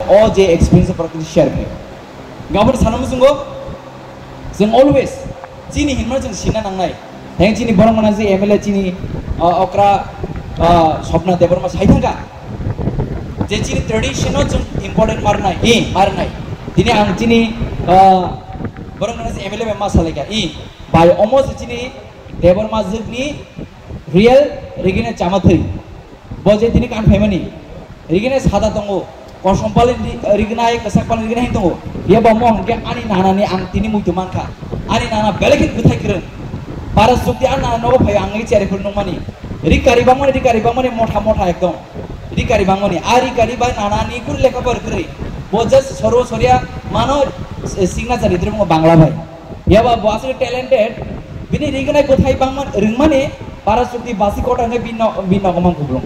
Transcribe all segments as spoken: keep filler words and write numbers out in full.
O je experience o share khe. Gabon sana musungo, jeng always chini hinma jeng sina nangnai. Heng chini borok mana je M L A chini, uh, okra, uh, Swapna Debbarma sai thangka. Je chini tradition o jeng important marnai, eh, marnai. Tini ang chini, uh, borok mana je M L A bai ma salaika, eh, bai omo je chini Debbarma jwkni real rigina chama thwi. Bo je tini kan phaimani, rigina sada tongo, kosom palin ri-, rigina ai kwsak palin rigina hin tongo. Ye bo mo hwnkhe ani nana ni ang tini muitu mankha. Ani nana belai khe bwthai kwrwng. Para sukti ani nana nogo phaio ang nai chari phuru nungmani. Ri kari bangmani, ri kari bangmani motha motha ekdom. Ri kari bangmani, a ri kari bai nana ni kunu lekha pora kwrwi. Bo just soro soria mano, eh, signature ri tongmo Bangla bai. Yaba bo aswk talented, bini rignai bwthai bangma rwngmani para sukti basi kota hwnkhe bini no-, bini nogo mang kuplung.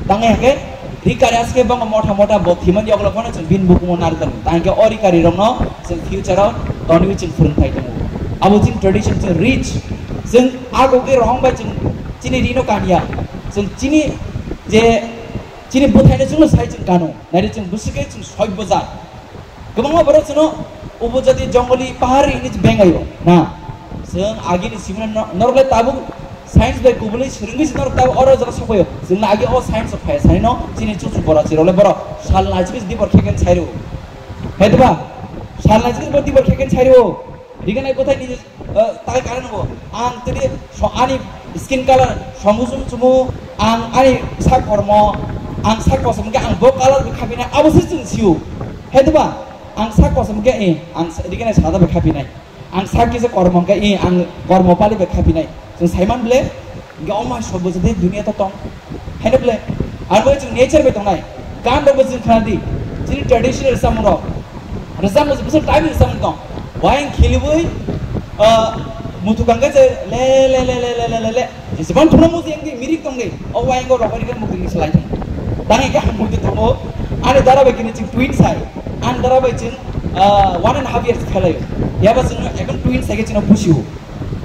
Tangwi hwnkhe ri kari aswk bangma motha motha bo thimani yoklo phano chwng bini bukumo narwkani. Tangwi hwnkhe o ri kari rokno chwng future o tonwi chwng phwrwngthai tongo. Abo chini tradition chwng rich. Chwng agogwi rohong bai chwng chini rino kanya. Chwng chini je chini bwthaino chwngno sai chwng kano. Naidi chwng bwswkhe chwng soibojak. Kwbangma borok chwngno ubujadi jongoli pahari hinwi bengaio. Na, chwng agini simino no-, norok le tabuk science bai kubulwi swrwngwi se norok tabuk oro jaga sokphaio. Chwngno agi o science rok phai sanino chini chuchu bora chirok le borok sal naisik dibor kheken sairo. Hai diba? Sal naisik dibor kheken sairo. Riganai bwthai ni, eh, tai karon bo. Ang tini so-, ani skin color, songusung chumu, ang ani sak kormo, ang sak kosom ke ang bo color bo khapinai, abo se chwng sio. Hai diba? Ang sak kosom ke, eh, ang sa-, riganai sada bo khapinai. Ang sak kisa kormo ke, eh, ang kormo pali bo khapinai. Chwng saiman ble, Hingke omo hai sobo jodi duniya to tong. Haino ble, aro bai chwng nature bai tongnai. Gan rok bo chwng khna di. Chini traditional rwchapmung rok. Rwchapmung bwswk type ni rwchapmung tong. Wayang khiliwi, ah, muthukang khe je le, le, le. Jesebang thuna musi yang di mirik tong di. O wayang go rok bai khe mukti ni slai thang. Tang khe mukti tongo. Ani dara bai kini chwng twin sai. Ani dara bai chwng, ah, one and a half years khelai. Yaba chwng ekdom twin sai khe chwng pusiu.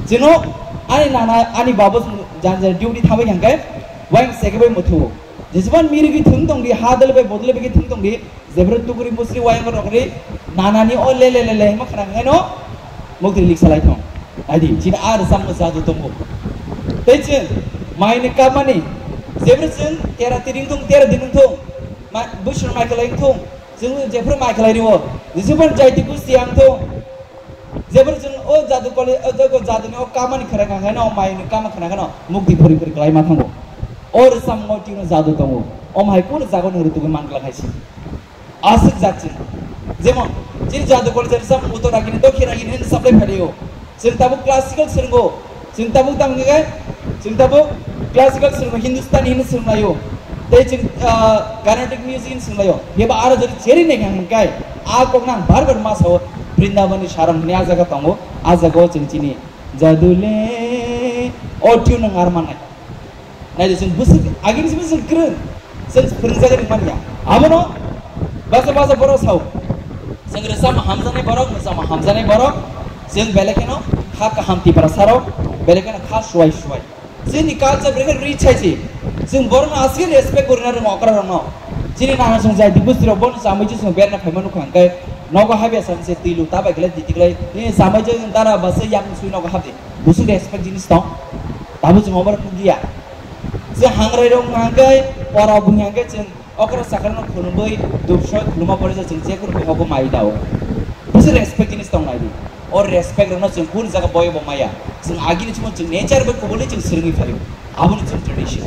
Chwng ani nana, ani babo chwng Jan jan duty thabai hwnkhe, wayang seke bai muthu. Jeseban mirigwi thung tong di, ha dole bai bodole bai thung tong di, jebro tukuri musri wayang rok ri, nanani o le le le le hima khana hwnkhe no, mukti lik salai thong. Adi, chini ar sam jadu tongo. Tei chwng, mai ni kamani, jebro chwng tera tiring thung, tera dinung thung, ma, bushro mai khalai thung, chwng jebro mai khalai riwo, jeseban jaiti busti ang thung, Jebon chwng o jadu kole, o jago jaduni o kamani khwrang kha khaino, o mayuni kama khwrang khaino, mukti phuri phuri kwlai ma thango. O rwchapmung o tino jadu tongo. O mai kunu jago nung rwtugwi man glak hai se. Aswk jat chwng. Jemon, chini jadu kole je rwchapmung uttor ragini, dokhin ragini hwnwi saplai phaio. Chwng tabuk classical swrwngo. Chwng tabuk tamo hwnkhe, chwng tabuk classical swrwngno Hindustani hinwi swrwnglaio. Tei chwng, ah, Carnatic music hinwi swrwnglaio. Phiya ba aro jodi cherwi naikha hwnkhe, a kokno ang bar bar ma sao, Brindabani sarong hinwi a jaga tongo, a jaga o chwng chini jadule o tune no ngar mannai. Naidi chwng bwswk agini se bwswk kwrwng. Chwng phwrwngjagwi rwmani ya. Abono basa basa borok sao. Chwng rwchapma hamjaknai borok, rwchapma hamjaknai borok. Chwng belai kheno kha kaham Tiprasa rok, belai kheno kha suwai suwai. Chini culture belai kheno rich hai se. Chwng borokno aswk respect kwrwina rwngo okra rokno. Chini nana chwng jai dibustri rok bono chamui chwng berna phaima nukha hwnkhe nogo habya sa se twilu ta bai khlai titi khlai. Nini chamui chwng dara basa yakung sui nogo habdi. Bwswk respect jinis tong? Tabuk chwng obo nukliya. Chwng hangrai rok hwnkhe, pora bwrwi hwnkhe chwng okra sakra no khulumwi dubsoi khuluma pore chwng jephuru kok bo mai dao. Bwswk respect jinis tong naidi. O respect rokno chwng kunu jaga boyo bo maya. Chwng agini chwng chwng nature bai kubuli chwng swrwngwi phaio. Aboni chwng tradition.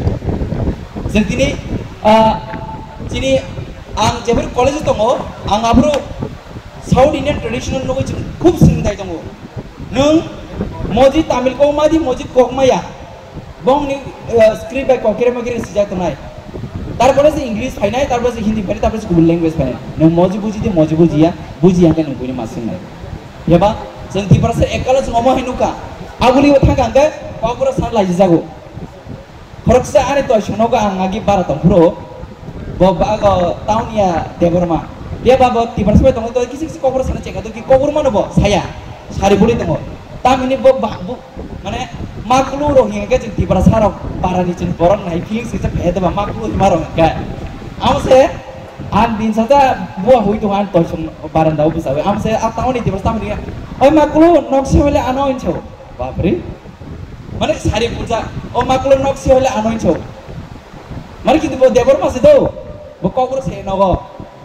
Chwng tini, ah, chini ang jephuru college o tongo, ang aphuru South Indian traditional nugwi chwng khub swrwngthai tongo. Nwng moji Tamil kok madi, moji kok maya. Bongni, eh, script bai kok kere mokere sijak tongnai. Tarpore se English phainai, tarpore se Hindi phainai, tarpore se kubun language phainai. Nwng moji buji di, moji bujiya, bujiya hwnkhe nwng buini ma swngnai. Yaba, chwng Tiprasa ekkalo chwng omo hai nukha. Aboni bo thangkha hwnkhe, kokborok san laiji jago. Khoroksa ani toisongnogo ang agi bara tongphuru, bo bago Taunia Debbarma. Phiya ba bo Tiprasa bai tongo, to kisi kisi kokborok sana chekha, to ki kokborok mano bo saya, sari buli tongo. Tamoni bo ba-, bo, mane, makulu rok hinkhe chwng Tiprasa rok barani chwng borok nai feelings kisa phe deba makulu hima rok hinkhe. Amo se, Ang din sata bua hui tung ang toisong baranda o bwsa hui. Ang se a tangoni Tiprasa tamo dia. Oi makulu noksi hoile ano incho. Bapre. Mane sari puja. O makulu noksi hoile ano incho. Mane kintu bo Debbarma se do. Bo kokro se nogo.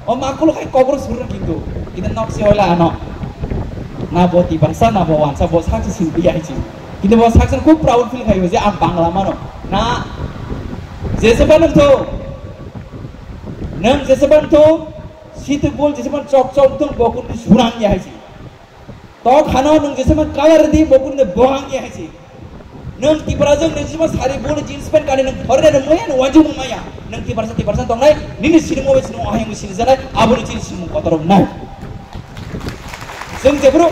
O makulu khai kokro surna kintu. Kintu noksi hoile ano. Na bo Tiprasa na bo wansa bo saksa sin biya hichi. Kintu bo saksa khub proud feel khai je ang Bangla mano. Na. Jese ba nung to. Nung jese ban to. Situ bol jese ban chok chok tung bo kun surang ya hichi. Tok hano nung jese ban color di bo kun de bohang ya hichi. Nung Tiprasa jung nung jese ban sari bol jeans pant kani nung thore de moya nung waju maya. Nung Tiprasa Tiprasa tongnai nini sini mo sini ohai mo sini janai aboni sini sini mo kotor nai. Jung jebro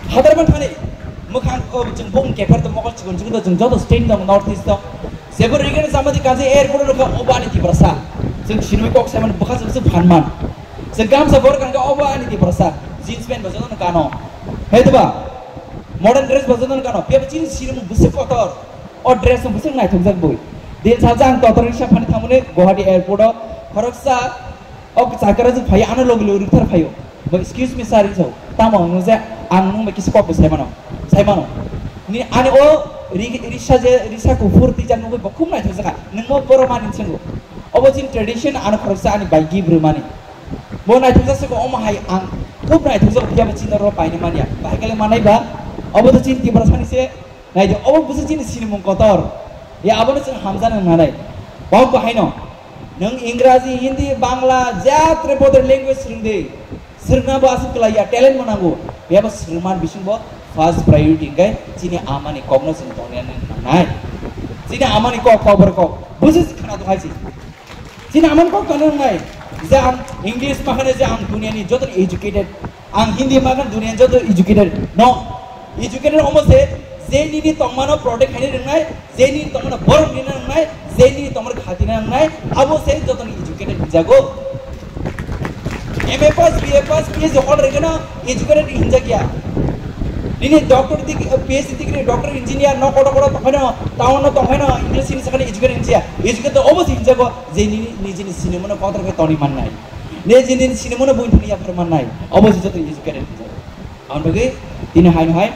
hadar ban thani mukhang ko jung bung keper to mokol chikon chikon to jung joto state tong North East to. Jebro region samadi kaji airport ro ka obani Tiprasa. Jung sini kok seman bukha jung su phanman. Jung gamsa bor kanga obani Tiprasa. Jeans pant bajo no kano. He to ba. Modern dress bajo no kano. Pia chin sini mo busi kotor. O dress no busi nai thok jak boi. Din sa jang kotor risa phani thamune Guwahati airport o. Khoroksa O chakra jwk phai ano logi logi rwkthar phaio. Bo, "Excuse me sir," hinwi sao. Tamo hinwi je ang nwng bai kisa kok bo sai mano. Sai mano. Ni ani o ri-, risa je, risa kuphur twijak nugwi bo khub naithok jakha. Nwng mo borok mani swngo. Obo chini tradition ano khoroksa ani bai gift rwmani. Bo naithok jak swngo omo hai ang khub naithok jak phiya bo chini oro paina manya. Bahai kale manai ba obo to chini Tiprasa ni se. Naidi, obo bwswk chini sinimung kotor. Ya, abono chwng hamjana nangnai. Kok bahaino. Nwng Ingraji, Hindi, Bangla, jatre potre language swrwngdi. Swrwngna bo aswk kwlaiya, talent bo nango. Phiya bo swrwngman bisingbo first priority hwnkhe chini amani kokno chwng tongna nangnai. Chini amani kok, kok borok kok. Bwswk khna tongkha si. Chini amani kok tongna nangnai. Je ang English makhane je ang duniani joto educated. Ang Hindi makhane duniani joto educated. No. Educated omo se je nini tongmano protect khaina nangnai, je nini tongmano borom rina nangnai, je nini tongmano khatina nangnai, abo se joto ni educated hinjago. M A pass, B A pass, P H D holder rwgeno educated hinjakya. Nini doctor degree, P H D degree, doctor engineer no koto koto tongkhaino, town no tongkhaino, English sini sakani educated hinjaya. Educated obo se hinjago. Je nini, nijini sinimano kotor khe toni mannai. Nijini sinimano buini thani yaphar mannai. Obo se joto educated hinjago. Aboni bagwi tini haino hai,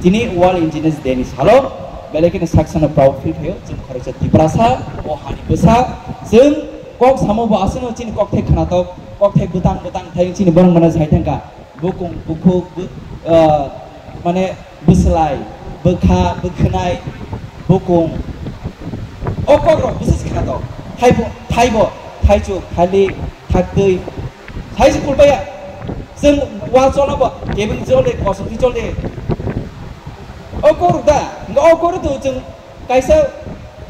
tini World Indigenous Day ni salo, belai kheno sak sano proud feel khaio, chwng khoroksa Tiprasa, o hani bwsa, chwng kok samo bo aswkno chini kokthai khwnatok, kokthai bwtang bwtang thai chini borok mano sai thangkha. Bukung, bukhuk, bu-, ah, mane bwslai, bwkha, bwkhwnai, bukung. O kokrok bwswk se khwnatok. Thaibo, thaibo, thaichuk, thailik, thaktwi. Sai se kulbaya. Chwng wa cholna bo, kebeng chol de, kosong di chol de. O kokrok da, o kokrok to chwng kaisa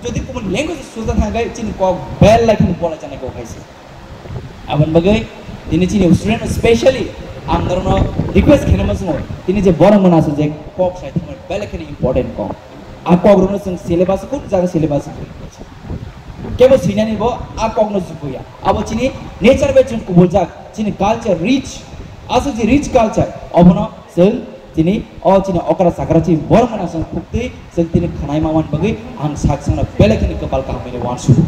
jodi kubun language suja thangkai, chini kok belai kheno bola janai kok hai se. Aboni bagwi tini chini student specially ang norokno request khaina muchungo, tini je borok mwnaswk je kok sai thangmani belai kheno important kok. A kok rokno chwng syllabus kuk jaga syllabus kebo swinani bo a kokno jukuya. Abo chini nature bai chwng kubuljak, chini culture rich, aswk je rich culture obono chwng Tini o chini okra chakra chini borok mwnaswk khuktwi chwng tini khwnai ma man bagwi ang sak sangno belai kheno kwpal kaham hwnwi uansukha.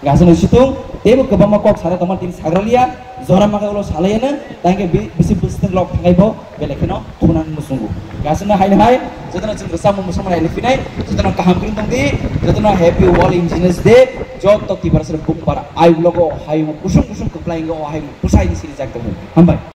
Gasano situng teibo kwbangma kok sana tongma tini sagraliya jora makai ulo salaiya nang tangke bi-, bisi bwswtwng lok thangai bo belai kheno thunan muchungo. Gasano haino hai jotono chwng rwchapmung muchungmani phinai jotono kaham kwrwng tongdi jotono happy World Indigenous Day joto Tiprasa bukbar ai ulogo hai kusung kusung kwplai o hai bwsai ni sirijak tongo. Hambai.